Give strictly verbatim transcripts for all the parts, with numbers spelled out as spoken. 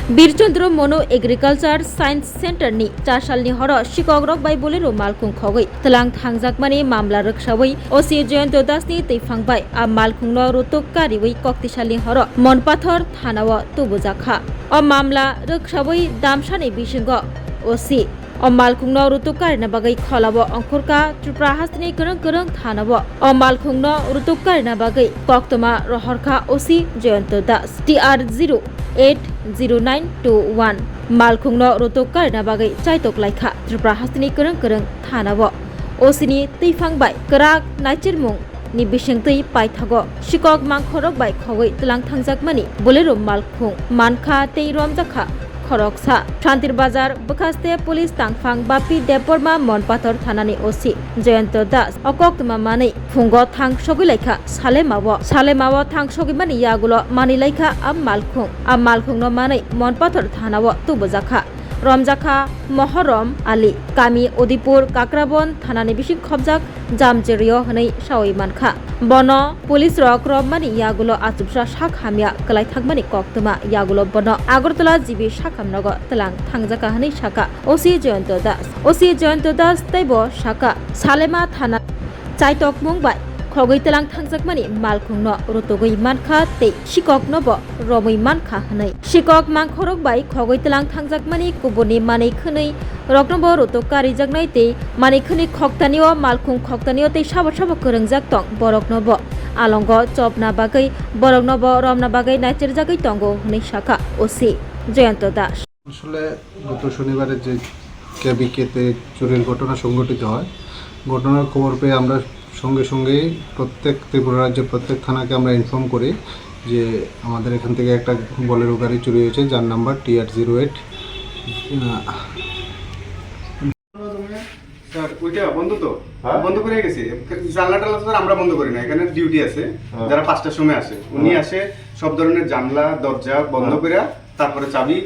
Birchandra Mono Agriculture Science Center ni chasalni horo sikokrok bai Bolero malkhung khogwi tlang thangjakmani mamla rwksawi O C Jayanta Das ni twiphang bai a malkhungno rutuk kariwi koktisalni horo Monpathor thanao tubujakha. O mamla rwksawi damsani bisingo O C o malkhungno rutuk karina bagwi kholao ongkhorkha Tripura hasteni kwrwng kwrwng thanao o malkhungno rutuk karina bagwi koktwma rohorkha O C Jayanta Das. T R zero eight zero nine two one malkhungno rutuk karina bagwi chaitok laikha Tripura hasteni kwrwng kwrwng thanao O C ni twiphang bai kwrak naichirmung ni bisingtwi paithago sikok mangkhorok bai khogwi tlang thangjakmani Bolero malkhung mankha tei romjakha khoroksa. Shantir Bazar bwkhaste police tangphang Bapi Debbarma Monpathor thanani O C Jayanta Das o koktwma manwi phungo thang sogwi laikha Salemao. Salemao thang sogwimani yagulo manwi laikha a malkhung. A malkhungno manwi Monpathor thanao tubujakha. Romjakha Mohorom Ali, kami Udipur Kakrabon thanani bising khobjak Jamjerio hwnwi sawi mankha. Bono police rok romani yagulo achuksa sak hamya kwlai thangmani koktwma yagulo bono Agartala G B sakhamnogo tlang thangjakha hwnwi sakha O C Jayanta Das. O C Jayanta Das teibo sakha Salema thana chaitokmung bai khogwi tlang thangjakmani malkhungno rutugwi mankha tei sikoknobo romwi mankha hwnwi. Sikok mangkhorok bai khogwi tlang thangjakmani kubuni manwi khwnwi roknobo rutuk karijaknai tei manwi khwnwi khoktanio malkhung khoktanio tei sabo sabo kwrwngjak tong boroknobo alongo chopna bagwi boroknobo romna bagwi naichirjagwi tongo hwnwi sakha O C Jayanta Das. আসলে গত শনিবারে যে কেবিকেতে চুরির ঘটনা সংঘটিত হয়, ঘটনার খবর পেয়ে আমরা সঙ্গে সঙ্গেই প্রত্যেক ত্রিপুরা রাজ্যের প্রত্যেক থানাকে আমরা ইনফর্ম করি যে আমাদের এখান থেকে একটা বোলেরো গাড়ি চুরি হয়েছে, যার নাম্বার টি আর জিরো এইট। স্যার, ওইটা বন্ধ তো? হ্যাঁ? বন্ধ করে গেছি। জানলা টালা স্যার আমরা বন্ধ করি না, এখানে ডিউটি আছে। হ্যাঁ। যারা পাঁচটার সময় আসে, উনি হ্যাঁ। আসে সব ধরনের জানলা দরজা বন্ধ হ্যাঁ। করে, তারপরে চাবি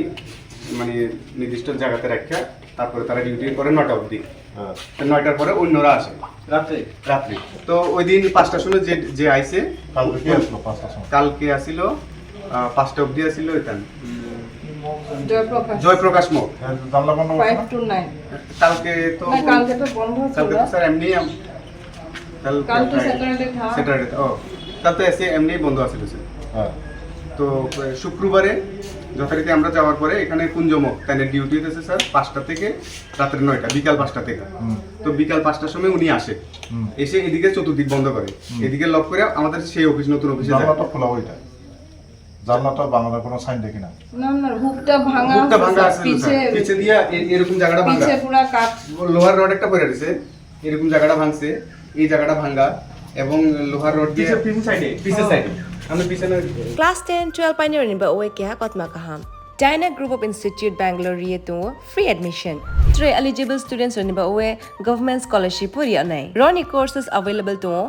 মানে নির্দিষ্ট জায়গাতে রাখা, তারপরে তারা ডিউটি করে নয়টা অবধি। হ্যাঁ। তো নয়টার পরে অন্যরা আসে। রাত্রে? রাত্রে। তো ওই দিন পাঁচটার সময় যে, যে আইছে, কালকে কে আসলো পাঁচটার সময়? কালকে আসিল, আহ, পাঁচটা অবধি আসিল এখানে। জয়প্রকাশ। জয়প্রকাশ মোড়। হ্যাঁ, জানলা বন্ধ করছে না? Five to nine। কালকে তো না, কালকে তো বন্ধ ছিল। কালকে তো স্যার এমনি আম-, কাল কাল তো ফ্রাইডে। স্যাটারডে থা। স্যাটারডে থা, ও। কাল তো এসে এমনি বন্ধ আছিল স্যার। হ্যাঁ। তো, এ, শুক্রবারে যথারীতি আমরা যাওয়ার পরে এখানে কুঞ্জমক তাদের ডিউটি হইতেছে স্যার পাঁচটা থেকে রাত্রে নয়টা, বিকাল পাঁচটা থেকে। হুম। তো বিকাল পাঁচটার সময় উনি আসে। হুম। এসে এদিকে চতুর্দিক বন্ধ করে। হুম। এদিকে লক করে আমাদের সেই অফিস, নতুন অফিসে যায়। জানলা তো খোলা ওইটা। জানলাটা ভাঙার কোনো সাইন দেখি না। না, না, হুকটা ভাঙা হুকটা আছে, ভাঙা স্যার, আছে, পিছে, স্যার। পিছে দিয়ে এ-, এরকম জায়গাটা ভাঙা। পিছে পুরা কাঠ। লোহার রড একটা পড়ে রয়েছে, এরকম জায়গাটা ভাঙছে, এই জায়গাটা ভাঙা এবং লোহার রড দিয়ে পিছে, পিছন সাইডে, পিছের সাইডে। আমরা পিছনে Class ten, twelve painirokni ba oe keha kotma kaham. Dyna Group of Institute Bangalore ri tongo free admission. Tre eligible students rokni ba oe government scholarship pori anai. Roni courses available tongo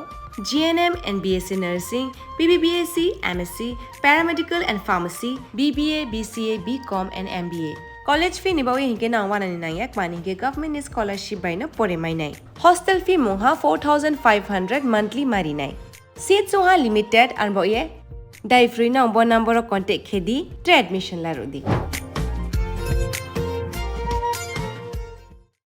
G N M and B S C Nursing, B B B S C, M S C, Paramedical and Pharmacy, B B A, B C A, B Com and M B A. College fee ni bagwi hinkhe nang wanani nangya, kmani hinkhe government ni scholarship bai no pore mainai. Hostel fee mungha four thousand five hundred monthly marinai. Seat sungha limited, arbo ye dai free no bo number o contact khe di, tre admission la rw di.